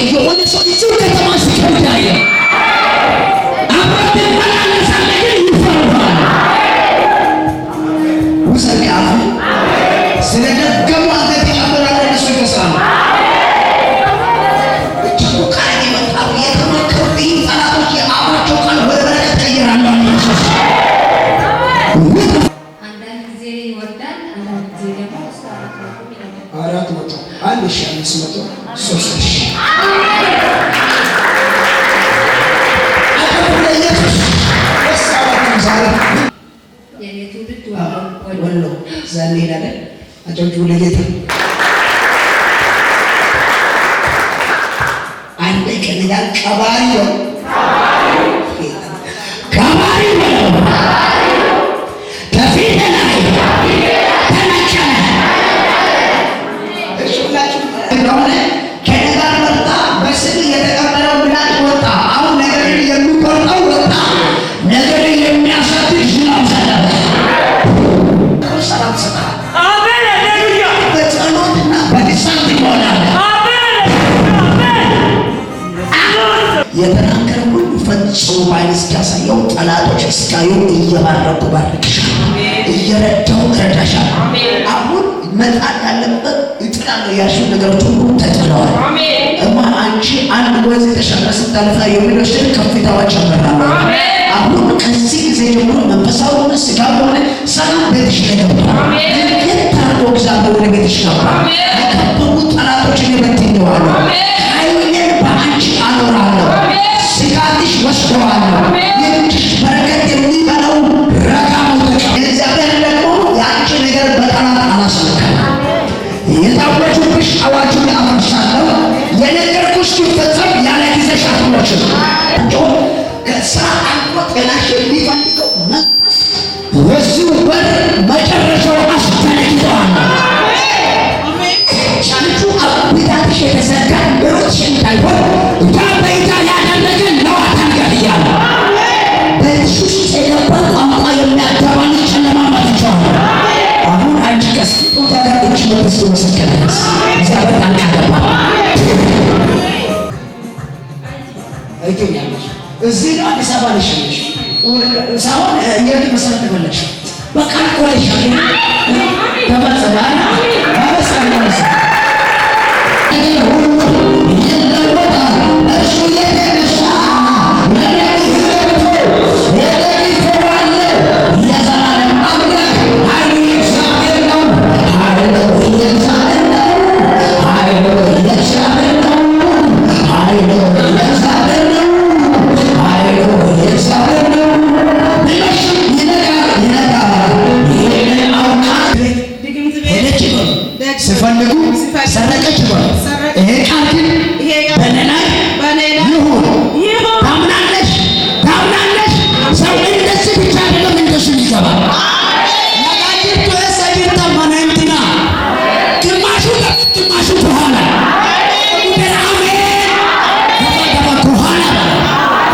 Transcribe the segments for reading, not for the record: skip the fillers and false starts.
የሆነ ሰው እዚሁ ከተማ ሲከብድ አየሁ። አብረህ ትመላለሳለህ፣ ግን ይፈሩሃል። ውሰድ አፍ ስለደገሙ አንተ ትጨምራለህ፣ እነሱ ይከስራሉ። ብቻ እኮ ቃል ይመጣሉ የተመከሩብኝ ጠላቶች የአፋቸው ቃል ወደ በረከት ቀይራለሁ አለ ኢየሱስ። አንዳንድ ጊዜ ይወርዳል፣ አንዳንድ ጊዜ ደግሞ እስከ 400 ይገባል። 400፣ 1500፣ 3000። አጨብጭቡ ለኢየሱስ። ደስ አላችሁ ዛሬ? የኔ ትውልድ ወሎ። ወሎ። እዛ እንሄዳለን። አጨብጭቡ ለጌታ። አንድ ቀን ጋር ቀባሪ ነው፣ ቀባሪ ነው። ከፊት ላይ ተነቀለ። እሺ ሁላችሁ እንደሆነ ከእኔ ጋር መጣ። በስም የተቀበለው ምላጭ ወጣ። አሁን ነገርን የሚቆርጠው ወጣ። ነገርን የሚያሳድግ ዝናብ ዘነበ። ሰላም ሰጣል። አሜን ሃሌሉያ። በጸሎትና በልሳን ትሞላለህ። አሜን አሜን። የተናገረ ሁሉ ፈጽሞ በዓይን እስኪያሳየው ጠላቶች እስካዩ እየባረኩ ባርክሻለሁ፣ እየረዳሁ እረዳሻለሁ። አሁን መጣል ያለበት እጥላለሁ ያልሽው ነገሮች ሁሉ ተጥለዋል። እማ አንቺ አንድ ወንዝ የተሻገረ ስታልፋ የሚደርስን ከፍታዋ ጨምራለሁ። አሁን ከዚህ ጊዜ ጀምሮ መንፈሳዊ ሆነ ስጋ ሆነ ሰላም ቤትሽ ላይ ገብቷል። ለየት አድርጎ እግዚአብሔር ወደ ቤትሽ ገባ። የከበቡ ጠላቶችን እበትነዋለሁ። ኃይሌን በአንቺ አኖራለሁ። ስጋትሽ ወስደዋለሁ። የእጅሽ በረከት የሚበላው ረጋ መውደቅ። እግዚአብሔር ደግሞ የአንቺ ነገር በጠላት አላስነካም። የታወጁብሽ አዋጁን አፈርሳለሁ። የነገርኩሽ ሲፈጸም ያለ ጊዜሽ አትሞችም። ከስራ አልፎ ጤናሽ የሚፈልገው መንፈስ የዚሁ ወር መጨረሻው አስደነግጠዋለሁ። ልጁ አብዳትሽ የተዘጋ ሮች እንዳይሆን ዕዳ በዕዳ ያደረገ ለዋታን ገድያለሁ። በልጅሽ ውስጥ የገባ ቋንቋ የሚያገባን ጨለማ መጥቼዋለሁ። አሁን አንቺ ከስጦታ ጋር እጅ መንፈስ መሰከረስ እግዚአብሔር ጣልቃ ገባ። ይገኛለች እዚህ ነው አዲስ አበባ ነሽ ነሽ ሳይሆን የት መሰረት ተመለሽ በቃ ኮሌጅ ተፈጸመ ተፈጸመ ነገር ሁሉ ይለወጣል። እርሱ የተነሳ የለሚፈዋለው የዘላለም አምላክ ኃይሉ የእግዚአብሔር ነው። ኃይሉ የእግዚአብሔር ነው። ኃይሉ የእግዚአብሔር ነው። ኃይሉ የእግዚአብሔር ነው። ኃይሉ የእግዚአብሔር ነው። ቢመሽም ይነጋል፣ ይነጋል። ይህንን አውቃ ድግምት ቤት ሄደች ይበሉ፣ ሲፈልጉ ሰረቀች ይበሉ። ይሄ ቃል ግን በእኔ ላይ በእኔ ላይ ይሁን። ይሁን። ታምናለሽ፣ ታምናለሽ። ሰው እንደዚህ ብቻ አይደለም እንደሱ ይገባል። ነጋጅርቱ ሰጅርታ ማናንቲና ግማሹ ከፊት ግማሹ ከኋላ አሜን። ገባ ገባ ከኋላ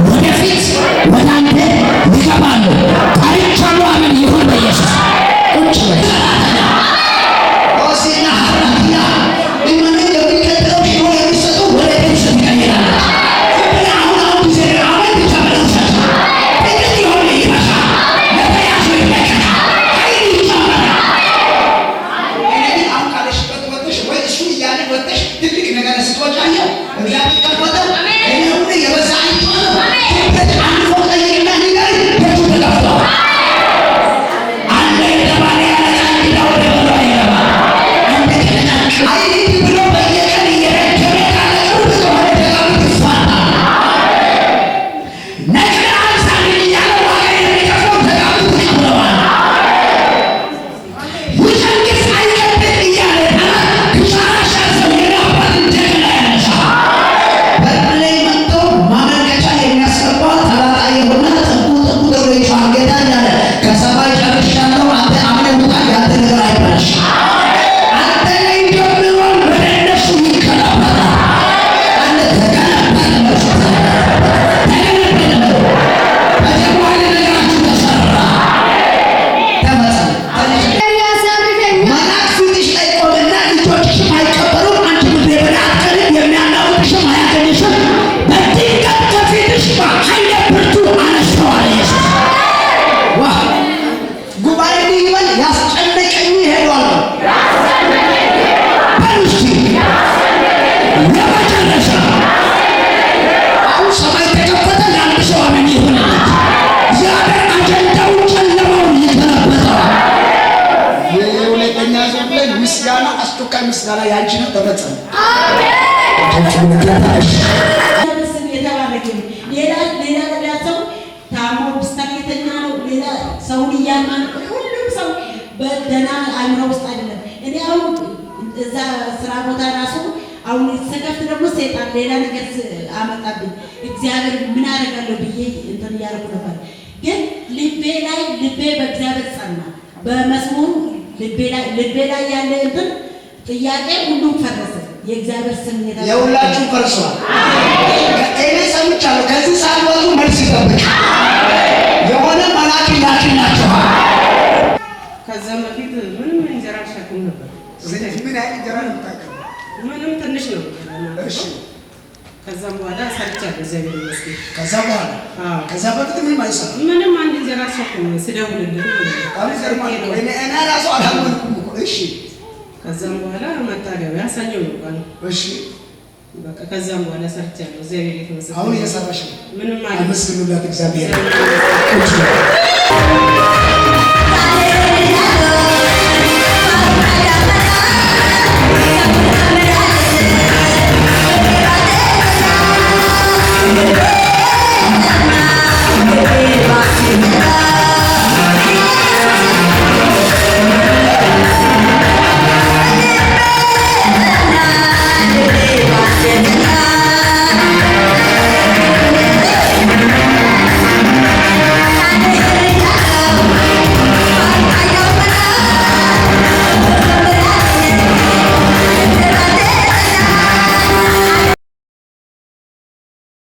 ወደፊት ወደ አንተ ይገባሉ። ጠርቻለሁ። አሜን ይሁን በኢየሱስ። ቁጭ በል። ሆሴና ሀራቲያ እመኑ የሚቀጥለው ሽሮ የሚሰጠው ወደ ቤት ትቀይራለች። ዝም ብለህ አሁን አሁን ጊዜ አሜን ብቻ ብለህ ውሰድ። ጥቂት የሆነ ይበዛል። ለተያዘው ይለቀቃል። ኃይል ይጨመራል። እኔ ግን አሁን ካለሽበት ወጥተሽ ወይ እሱ እያለ ወጥተሽ ትልቅ ነገር ስትወጪ አየሁ። እግዚአብሔር ከፈተው። እኔ ሁሉ የበዛ አይቼዋለሁ። ዝም ብለሽ አንድ ፎቅ ጠይቅና ንገሪኝ፣ ቤቱ ተከፍቷል። አለ የተባለ ያለቃ እንግዳ ወደ በሯ ይገባል። እንደገና አይሂድ ብሎ በየቀን እየረገመ ካለ ቅርብ ከሆነ ደጋሚት ይፋታል። ነቅለህ አንሳልኝ እያለ ዋጋ የሚከፍለው ደጋሚት ይቀብረዋል። ይጨንግፍ አይቀጥል እያለ ጠላት ኪሳራ ሲያዘው የኔ አባት እንደገና ያነሳል። ምስጋና፣ አስቸኳይ ምስጋና ያንቺ ነው፣ ተፈጸመ። ስም የተባረከ ይሁን። ሌላ ሌላ ሌላ ሰው ታሞ ብስተር የተኛ ነው። ሌላ ሰውን እያማ ነው። ሁሉም ሰው በደህና አእምሮ ውስጥ አይደለም። እኔ አሁን እዛ ስራ ቦታ ራሱ አሁን ስከፍት ደግሞ ሰይጣን ሌላ ነገር አመጣብኝ። እግዚአብሔር ምን አደርጋለሁ ብዬ እንትን እያደረኩ ነበር። ግን ልቤ ላይ ልቤ በእግዚአብሔር ጸና። በመዝሙሩ ልቤ ላይ ያለ እንትን ጥያቄ ሁሉም ፈረሰ። የእግዚአብሔር ስም የተባረከ የሁላችሁ ፈርሷል። እኔ ሰምቻለሁ። ከዚህ ሳትወጡ መልስ ይጠብቅ። የሆነ መልአክ ይላክላችኋል። ከዛም በፊት ምንም እንጀራ አልሸክም ነበር። ምን ያህል እንጀራ ነው የምታቀርበው? ምንም ትንሽ ነው። እሺ። ከዛም በኋላ ሰርቻለሁ፣ እግዚአብሔር ይመስገን። ከዛ በኋላ አዎ። ከዛ በፊት ምንም አይሰራም። ምንም አንድ እንጀራ አልሸክም ስደውልልህ ማለት ነው። በጣም ይገርማል። እኔ ራሱ አላመንኩም እኮ። እሺ። ከዛም በኋላ መጣ ገበያ፣ ሰኞ ነው ቀኑ። በቃ ከዛም በኋላ ሰርቻለሁ፣ እግዚአብሔር የተመሰገነ። አሁን እየሰራሽ ነው። ምንም አለ አመስግኑላት እግዚአብሔር። እግዚአብሔር ይመስገን። ቁጭ በል።